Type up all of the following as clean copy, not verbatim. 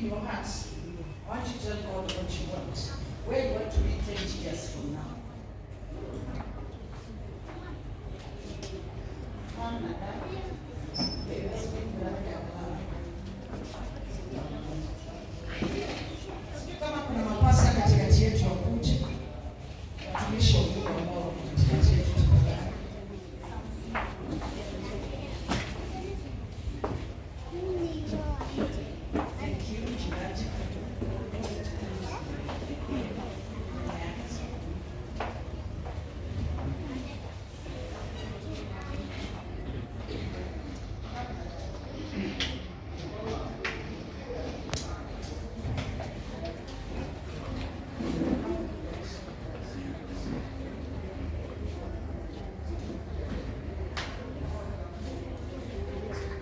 In your hearts, I want you to tell God what you want. Where you want to be 20 years from now. Mom na dad, the husband, brother, mama. Sijui kama kuna mapasta katikati yetu wakuje, watumishi wa Mungu ambao wako katikati yetu, tafadhali. Thank you, mchungaji.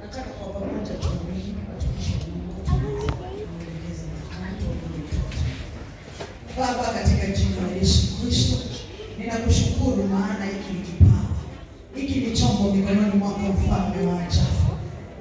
Nataka kwa pamoja tuamini, watumishi wa Mungu, tuelekeze mikono, tuombee mtoto. Baba, katika jina la Yesu Kristo, ninakushukuru maana hiki ni kipawa, hiki ni chombo mikononi mwako, mfalme wa ajabu.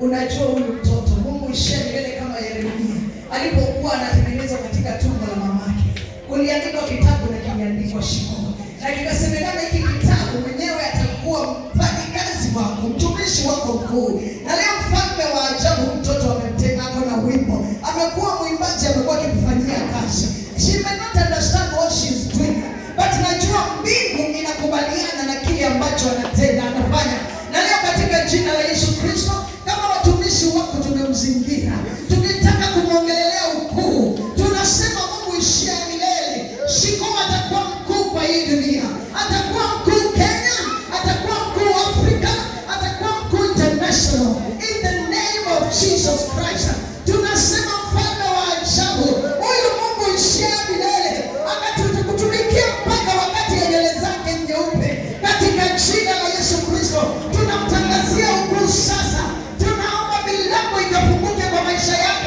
Unajua huyu mtoto, Mungu ishie milele, kama Yeremia alipokuwa anatengenezwa katika tumbo la mamake, kuliandikwa kitabu na kiliandikwa Shiko, na kikasemekana hiki kitabu mwenyewe atakuwa mfanyikazi wako, mtumishi wako mkuu. Na leo, mfalme wa ajabu, mtoto amemtenga, ako na wimbo, amekuwa mwimbaji, amekuwa akikufanyia kazi. She may not understand what she is doing, but najua mbingu inakubaliana na kile ambacho anatenda, anafanya. Na leo katika jina la Yesu Kristo, kama watumishi wako tumemzingira, tukitaka kumwongelelea ukuu, tunasema Mungu ishia milele, Shiko atakuwa mkuu kwa hii dunia, atakuwa mkuu Kenya, atakuwa mkuu Afrika, atakuwa mkuu international. In the name of Jesus Christ, tunasema, mfalme wa ajabu, huyu Mungu ishia milele akatukutumikia mpaka wakati ya nywele zake nyeupe. Katika jina la Yesu Kristo tunamtangazia ukuu sasa. Tunaomba milango ikafunguke kwa maisha yake.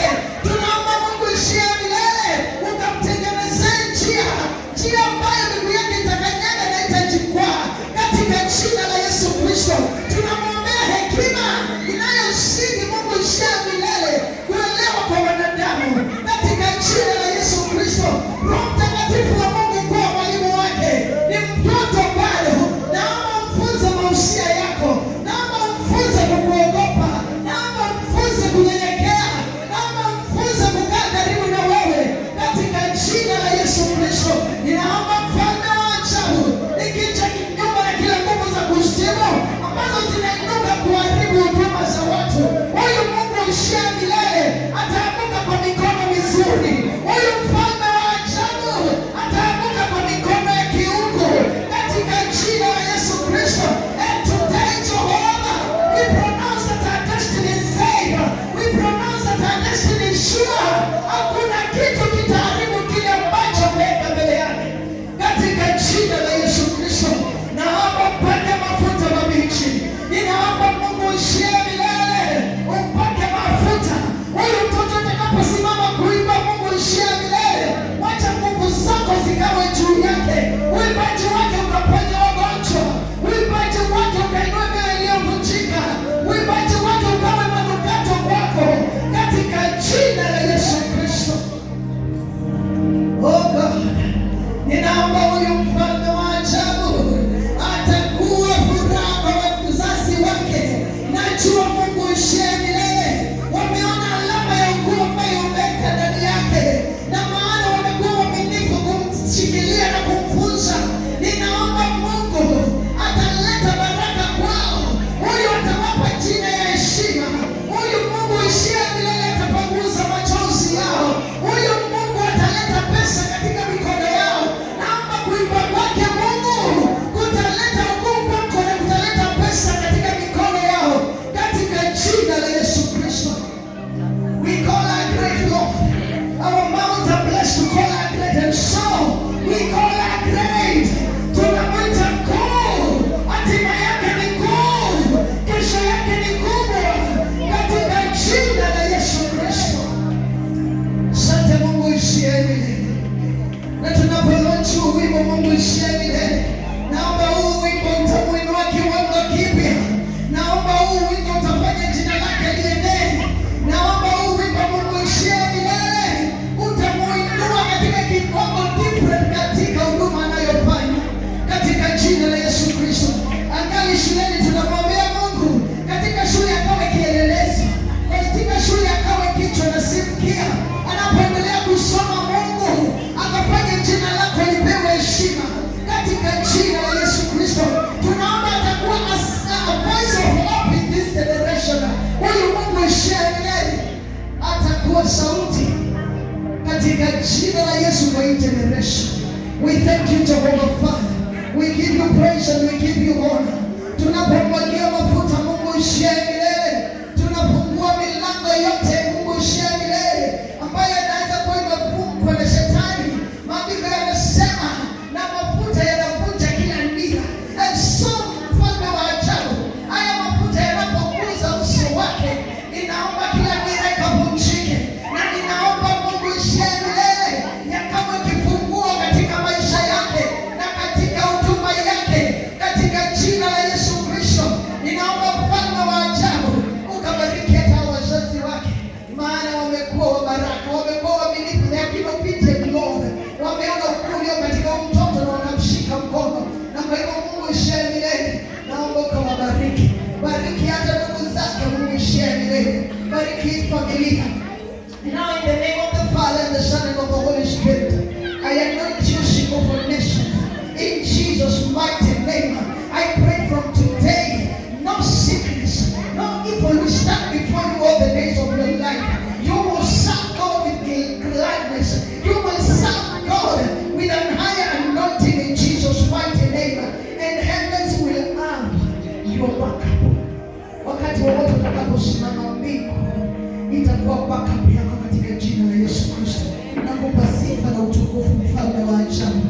jina la Yesu kwa hii generation. We thank you, Jehovah Father. We give you praise and we give you honor. Tunapomwagia mafuta, Mungu ishie milele, tunafungua milango yote, Mungu ishie milele, ambayo inaweza kuwa imefungwa na shetani. Maandiko yanasema na mafuta yanavunja kila nira. And so, mfalme wa ajabu, haya mafuta yanapogusa uso wake, ninaomba kila nira ikavunjike, na ninaomba, Mungu ishie milele, yakawe kifunguo katika maisha yake na katika huduma yake, katika jina la Yesu Kristo. Ninaomba, mfalme wa ajabu, ukabariki hata wazazi wake, maana wamekuwa wa baraka, wamekuwa waaminifu, they have been obedient, Lord. Wameona ukuu ulio katika huyu mtoto na wakamshika mkono, na kwa hivyo, Mungu ishie milele, naomba ukawabariki, bariki hata ndugu zake, Mungu ishie milele, bariki hii familia. Now in the name of the Father and the Son and of the Holy Spirit, I anoint you, Shiko, for nations. In Jesus' mighty name, I pray from today, no sickness, no evil will stand before you all the days of your life. You will serve God with gladness. You will serve God with an higher anointing in Jesus' mighty name. And heavens will have your backup. Wakati wowote utakaposimama, mbingu itakuwa backup yako katika jina la Yesu Kristo. Nakupa sifa na utukufu, mfalme wa ajabu.